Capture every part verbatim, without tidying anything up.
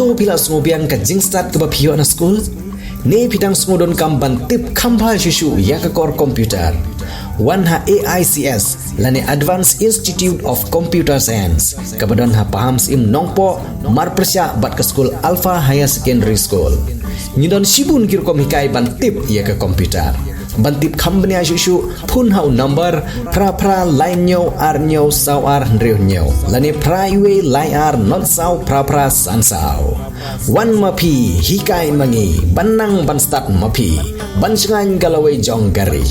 Phi la sngewbiang ka jingstad kaba phi ïoh na skul? Ne phi dang sngewdonkam ban tip kham bha shuh shuh ïa ka kor computer? Wan ha A I C S lane Advanced Institute of Computer Science, kaba don ha Pahamsyiem Nongpoh, marpyrshah bad ka skul Alpha Higher Secondary School. Ngi don shibun ki rukom hikai ban tip ïa ka computer. Ban tip kham bniah shuh shuh, phone ha u number phra phra lai hynñiew ar hynñiew saw ar hynriew hynñiew lane phra wei lai ar not saw phra phra san saw. Wan ma phi, hikai ma ngi, ban nang ban stad ma phi, ban shngaiñ ka lawei jong ka ri.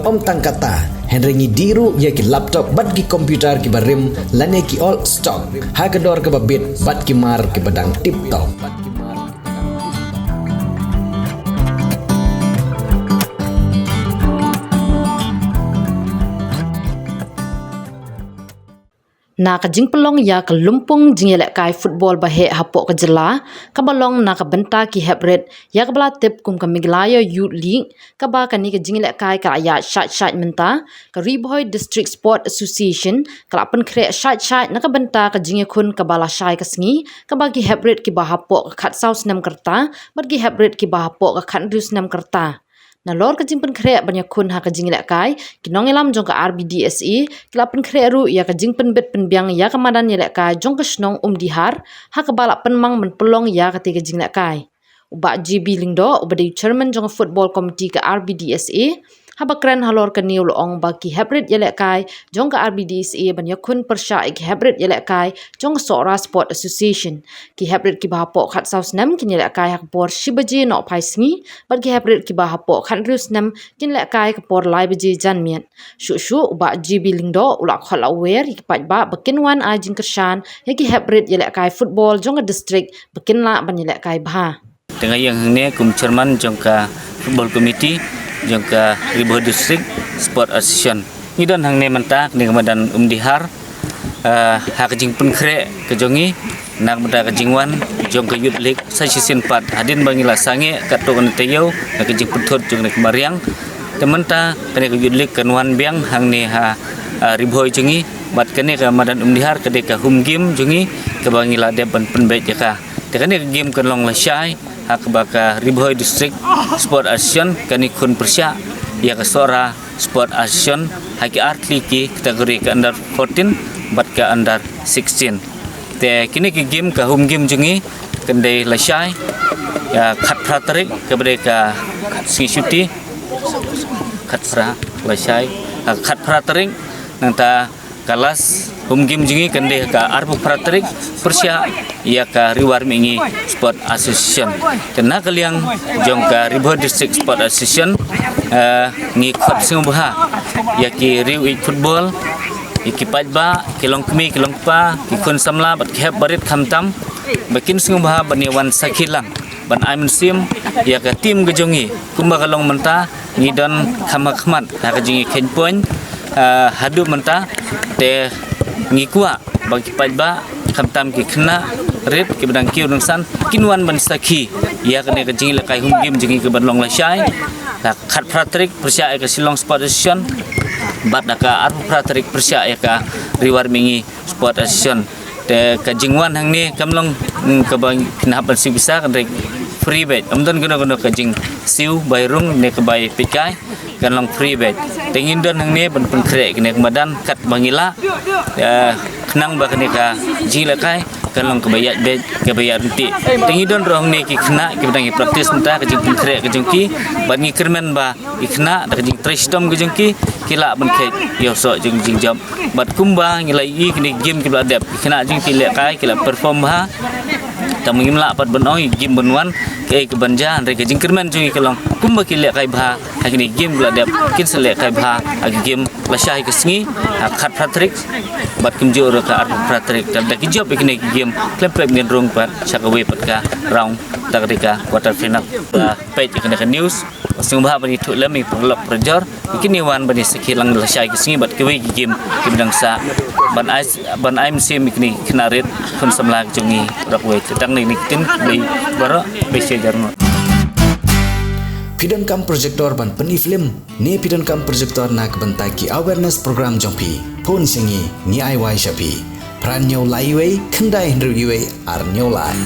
Ym tang katta, hynrei ngi dih ruh ïa ki laptop bad ki computer kiba rim lane ki old stock ha ka dor kaba bit bad ki mar kiba dang tip top. Na ka jingpynlong ïa ka lympung jingïalehkai football ba heh hapoh ka jylla, kaba long na ka bynta ki heprit ïa kaba la tip kum ka Meghalaya Youth League, kaba kane ka jingïalehkai ka la ïaid shait shait mynta, ka Ri Bhoi District Sport Association ka la pynkhreh shait shait na ka bynta ka jingïakhun kaba lashai ka sngi, kaba ki heprit kiba hapoh ka khatsaw snem ka rta bad ki heprit kiba hapoh ka khathynriew snem ka rta. Nalor ka jingpynkhreh ban ïakhun ha ka jingïalehkai, ki nongïalam jong ka R B D S A ki la pynkhreh ruh ïa ka jingpynbit pynbiang ïa ka madan ïalehkai jong ka shnong Umdihar, ha kaba la pynmang ban pynlong ïa kata ka jingïalehkai. U Bah J B Lyngdoh, uba dei u chairman jong ka football committee ka R B D S A, haba kren halor kane u la ong ba ki heprit ïalehkai jong ka R B D S A ban ïakhun pyrshah ïa ki heprit ïalehkai jong ka Sohra Sport Association. Ki heprit kiba hapoh khatsaw snem kin ïalehkai ha ka por shi baje nohphai sngi, bad ki heprit kiba hapoh khathynriew snem kin lehkai ka por lai baje janmiet. Shuh shuh u Bah J B Lyngdoh u la khot la wer ïa ki paidbah ba kin wan ai jingkyrshan ïa ki heprit ïalehkai football jong ka district ba kin lah ban ïalehkai bha. Te nga ïeng hangne kum chairman jong ka football committee jong ka Ri Bhoi District Sport Association. Ngi don hangne mynta kane ka madan Umdihar, ah, ha ka jingpynkhreh ka jong ngi na ka bynta ka jingwan jong ka Youth League sa shisien pat, hadien ba ngi la sangeh katto katne taïew na ka jingpynthut jong kane ka mariang. Te mynta kane ka Youth League kan wan biang hangne ha, ah, Ri Bhoi jong ngi, bad kane ka madan Umdihar ka dei ka home game jong ngi kaba ngi la dep ban pynbeit ïa ka. Te kane ka game kan long lashai ha kaba ka Ri Bhoi District Sport Association kan ïakhun pyrshah ïa ka Sohra Sport Association ha ki artylli ki category, ka under fourteen bad ka under sixteen. Te kine ki game, ka home game jong ngi kan dei lashai, ïa, khatphra tarik kaba dei ka sngi shuti, khatphra, lashai, ha, khatphra tarik. Nangta ka last home game jong ngi kan dei ka arphew phra tarik pyrshah ïa ka Ri War Mihngi Sport Association. Te na ka liang jong ka Ri Bhoi District Sport Association, eh, ngi khot sngewbha ïa ki riew ïeit football, ïa ki paidbah, ki longkmie ki longkpa, ki khun samla bad ki hep barit khamtam, ba kin sngewbha ban ïa wan sakhi lang ban ai mynsiem ïa ka team ka jong ngi. Kumba ka long mynta, ngi don kham ha khmat ha ka jingïakheiñ point, ah, haduh mynta. Te ngi kwah ba ki paidbah, khamtam ki khynnah rit kiba dang kiew dang san, kin wan ban sakhi ïa kane ka jingïalehkai home game jong ngi kaban long lashai. Ha ka khatphra tarik pyrshah ïa ka Shillong Sport Association, bad ha ka arphew phra tarik pyrshah ïa ka Ri War Mihngi Sport Association. Te ka jingwan hangne kam long, mm, kaba ngi hap ban siew pisa, kan dei free beit. Ym don kano kano ka jingsiew bai rung ne ka bai peit kai, kan long free beit. Te ngin don hangne ban pynkhreh kane ka madan katba ngi lah, eh, khnang ba kane ka jingïalehkai kan long kaba ïaid beit, kaba ïaid ryntih. Te ngi don ruh hangne ki khynnah kiba dang ïa practice mynta, ka jingpynkhreh ka jong ki, bad ngi kyrmen ba ki khynnah da ka jingtrei shitom ka jong ki, ki lah ban kheit ïa u soh jong jingjop. Bad kumba ngi la ïohi kine ki game kiba la dep, ki khynnah jong ki lehkai, ki la perform bha. Tang ba ngim lah pat ban ong ïa ki game ban wan, kaei kaban jia, hynrei ka jingkyrmen jong ngi ka long kumba ki lehkai bha ha kine ki game kiba la dep, kin sa lehkai bha ha ki game lashai ka sngi, ha ka khatphra tarik bad kumjuh ruh ka arphew phra tarik. Te da ki jop ïa kine ki game, khlem pep ngin rung pat sha kawei pat ka round, te ka dei ka quarter final. Ba peit ïa kane ka news, sngewbha ban ïathuh lem ïa ki paralok parajor, kin ïa wan ban ïa sakhi lang lashai ka sngi bad kiwei ki game kiba dang sah, ban ai, ban ai mynsiem ïa kine ki khynnah rit khun samla ka jong ngi baroh kawei. Te tang kine ki ktien, khublei baroh, khublei shibun. Phi donkam projector ban pyni film ne phi donkam projector na ka bynta ki awareness program jong phi? Phone sha ngi, ngi ai wai sha phi. Phra hynñiew lai wei, khyndai hynriew wei, ar hynñiew lai.